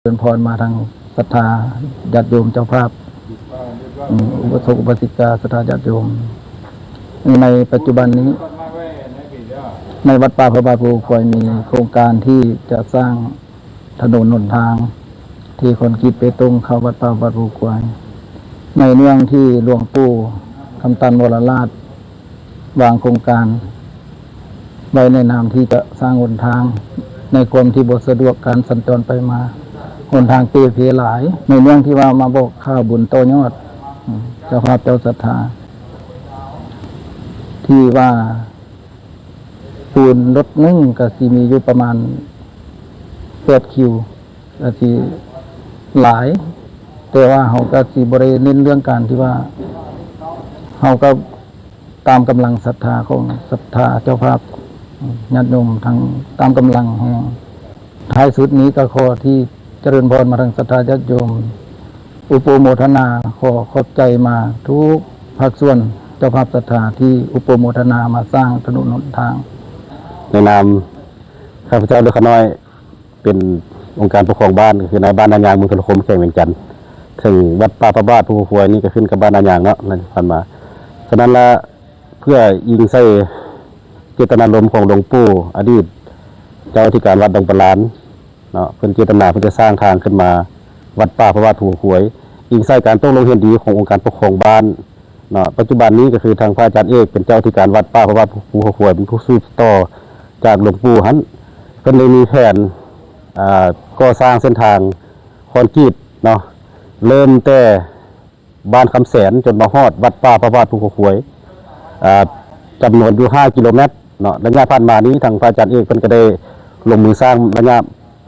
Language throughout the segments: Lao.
ເຊີນພອນມາທາງສັດທາຍາດໂຍມເຈົ້າພາບ ອືມ ອຸບາສົກອຸບາສິກາ ສັດທາຍາດໂຍມ. ໃນປັດຈຸບັນນີ້ ໃນວັດປ່າພະບາດພູຄວາຍ ມີໂຄງການທີ່ຈະສ້າງຖະໜົນຫົນທາງ ເທຄອນກຣີດເປຕົງເຂົ້າວັດປ່າພະບາດພູຄວາຍ ໃນເນື່ອງທີ່ຫຼວງປູ່ຄຳຕັນວໍລະລາດ ວາງໂຄງການໄວ້ໃນນາມທີ່ຈະສ້າງຫົນທາງ ໃນຄວາມທີ່ບໍ່ສະດວກການສັນຈອນໄປມາ, ຫົນທາງເປ່ເພຫຼາຍ. ໃນເລື່ອງທີ່ວ່າມາບອກຂ່າວບຸນຕໍ່ຍອດ ເຈົ້າພາບເຈົ້າສັດທາ ທີ່ວ່າປູນລົດໜຶ່ງກະຊິມີຢູ່ປະມານແປດຄິວ ກະຊິຫຼາຍ, ແຕ່ວ່າເຮົາກະຊິບໍ່ໄດ້ເນັ້ນເລື່ອງການທີ່ວ່າ ເຮົາກະ ຕາມກຳລັງສັດທາຂອງສັດທາເຈົ້າພາບ ຍາດໂຍມທັງຕາມກຳລັງແຮງ. ທ້າຍສຸດນີ້ກໍຂໍທີ່ຈະເລີນພອນມາທາງສັດທາຍາດໂຍມ ອຸປະໂມທະນາ ຂໍຂອບໃຈມາທຸກພາກສ່ວນ ເຈົ້າພາບສັດທາທີ່ອຸປະໂມທະນາມາສ້າງຖະໜົນຫົນທາງ. ໃນນາມຂ້າພະເຈົ້າ ເຫຼືອຂະນ້ອຍ ເປັນອົງການປົກຄອງບ້ານ ກໍຄືນາຍບ້ານນາຍາງ ເມືອງໂທລະຄົມ ແຂວງວຽງຈັນ. ເຊິ່ງວັດປ່າພະບາດພູຄວາຍນີ້ກໍຂຶ້ນກັບບ້ານນາຍາງເນາະ ໃນທີ່ຜ່ານມາ. ສະນັ້ນລະ ເພື່ອອີງໃສ່ເຈດຕະນາລົມຂອງຫຼວງປູ່ ອະດີດເຈົ້າອະທິການວັດດອງປະລານເນາະ ເພິ່ນເຈດຕະນາເພິ່ນຈະສ້າງທາງຂຶ້ນມາວັດປ່າພະບາດພູຄວາຍ ອີງໃສ່ການຕົກລົງເຫັນດີຂອງອົງການປົກຄອງບ້ານ ເນາະ. ປັດຈຸບັນນີ້ກໍຄືທາງພະອາຈານເອກເປັນເຈົ້າອະທິການວັດປ່າພະບາດພູຄວາຍ ເປັນຜູ້ສືບຕໍ່ຈາກຫຼວງປູ່ຫັ້ນ ເພິ່ນໄດ້ມີແຜນ ອ່າ ກໍ່ສ້າງເສັ້ນທາງຄອນກຣີດເນາະ ເລີ່ມແຕ່ບ້ານຄຳແສນ ຈົນມາຮອດວັດປ່າພະບາດພູຄວາຍ ອ່າ ຈຳນວນຢູ່ຫ້າກິໂລແມັດ ເນາະ. ໄລຍະຜ່ານມານີ້ ທາງພະອາຈານເອກເພິ່ນກໍໄດ້ລົງມືສ້າງໄລຍະ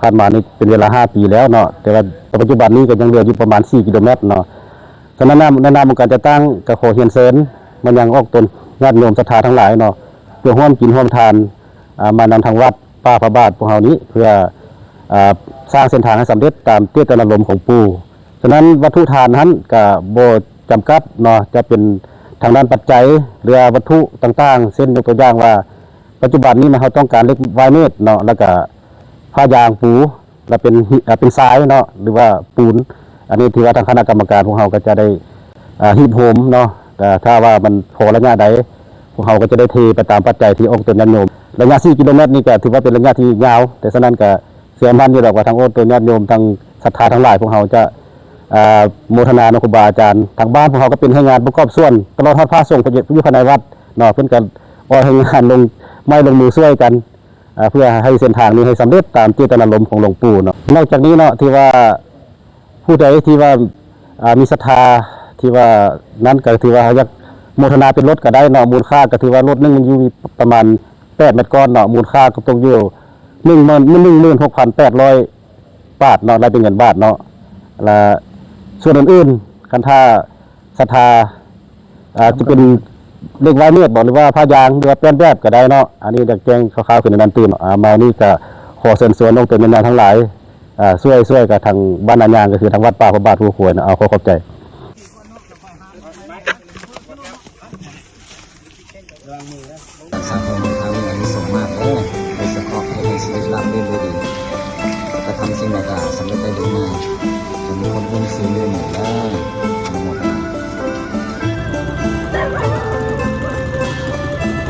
ຜ່ານມານີ້ເປັນເວລາຫ້າປີແລ້ວເນາະ ແຕ່ວ່າປັດຈຸບັນນີ້ກໍຍັງເຫຼືອຢູ່ປະມານສີ່ກິໂລແມັດເນາະ. ສະນັ້ນ ໃນນາມຂອງການຈັດຕັ້ງ ກໍຂໍຮຽນເຊີນມາຍັງອອກຕົນຍາດໂຍມສັດທາທັງຫຼາຍເນາະ ເພື່ອຮ່ວມກິນຮ່ວມທານ ອ່າ ມານຳທາງວັດປ່າພະບາດພວກເຮົານີ້ ເພື່ອ ອ່າ ສ້າງເສັ້ນທາງໃຫ້ສຳເລັດຕາມເຈດຕະນາລົມຂອງປູ່. ສະນັ້ນ ວັດຖຸທານຫັ້ນກະບໍ່ຈຳກັດເນາະ ຈະເປັນທາງດ້ານປັດໄຈ ຫຼືວ່າວັດຖຸຕ່າງໆ ເຊັ່ນ ຍົກຕົວຢ່າງວ່າ ປັດຈຸບັນນີ້ນະ ເຮົາຕ້ອງການເຫຼັກວາຍເມດເນາະ ແລ້ວກະຜ້າຢາງປູ ແລ້ວເປັນ ເອີ ເປັນຊາຍເນາະ ຫຼືວ່າປູນ. ອັນນີ້ຖືວ່າທາງຄະນະກຳມະການພວກເຮົາກໍຈະໄດ້ ອ່າ ຮີບໂຮມເນາະ ແຕ່ຖ້າວ່າມັນພໍໄລຍະໃດ ພວກເຮົາກໍຈະໄດ້ເທໄປຕາມປັດໄຈທີ່ອອກຕົນຍາດໂຍມ. ໄລຍະສີ່ກິໂລແມັດນີ້ກໍຖືວ່າເປັນໄລຍະທີ່ຍາວ ແຕ່ສະນັ້ນກໍ ເຊື່ອໝັ້ນຢູ່ດອກວ່າທາງອອກຕົນຍາດໂຍມ ທາງສັດທາທັງຫຼາຍ ພວກເຮົາຈະ ອ່າ ໂມທະນານຳຄູບາອາຈານ. ທາງບ້ານພວກເຮົາກໍເປັນແຮງງານປະກອບສ່ວນ ຕະຫຼອດຮອດພະສົງທີ່ຢູ່ພາຍໃນວັດເນາະ ເພິ່ນກໍອອກແຮງງານລົງໄມ້ລົງມືຊ່ວຍກັນ ອ່າ ເພື່ອໃຫ້ເສັ້ນທາງນີ້ໃຫ້ສຳເລັດຕາມເຈດຕະນາລົມຂອງຫຼວງປູ່ເນາະ. ນອກຈາກນີ້ເນາະ ທີ່ວ່າ ຜູ້ໃດທີ່ວ່າ ອ່າ ມີສັດທາທີ່ວ່ານັ້ນ ກໍຖືວ່າເຮົາຢາກໂມທະນາເປັນລົດກໍໄດ້ເນາະ. ມູນຄ່າກໍຖືວ່າລົດໜຶ່ງມັນຢູ່ປະມານແປດແມັດກ້ອນເນາະ ມູນຄ່າກໍຕົກຢູ່ໜຶ່ງໝື່ນ ໜຶ່ງໝື່ນຫົກພັນແປດຮ້ອຍບາດເນາະ ລາຍເປັນເງິນບາດເນາະ. ລະສ່ວນອື່ນໆ ຄັນຖ້າ ສັດທາ ອ່າ ຈະເປັນເຫຼັກວາຍເມດບໍ ຫຼືວ່າຜ້າຢາງ ຫຼືວ່າແປ້ນແບບກໍໄດ້ເນາະ. ອັນນີ້ຢາກແຈ້ງຄ່າວໆຂຶ້ນໃນນັ້ນຕື່ມ. ອ່າ ມານີ້ກໍຂໍເຊີນຊວນອອກຕົນຍາດໂຍມທັງຫຼາຍ ອ່າ ຊ່ວຍ ຊ່ວຍກັບທາງບ້ານນາຍາງ ກໍຄືທາງວັດປ່າພະບາດພູຄວາຍເນາະ. ເອົາ ຂໍຂອບໃຈ. ການສ້າງພະເມືອງທາງມີອານິສົງມາກເດີ ໂດຍສະເພາະເຮັດໃຫ້ຊີວິດລາບລື່ນດ້ວຍດີ ກະທຳສິ່ງໃດກະສຳເລັດໄດ້ໂດຍງ່າຍ ຈົນມີຄົນຮູ້ຊື່ເລື່ອງນີ້ເດີ.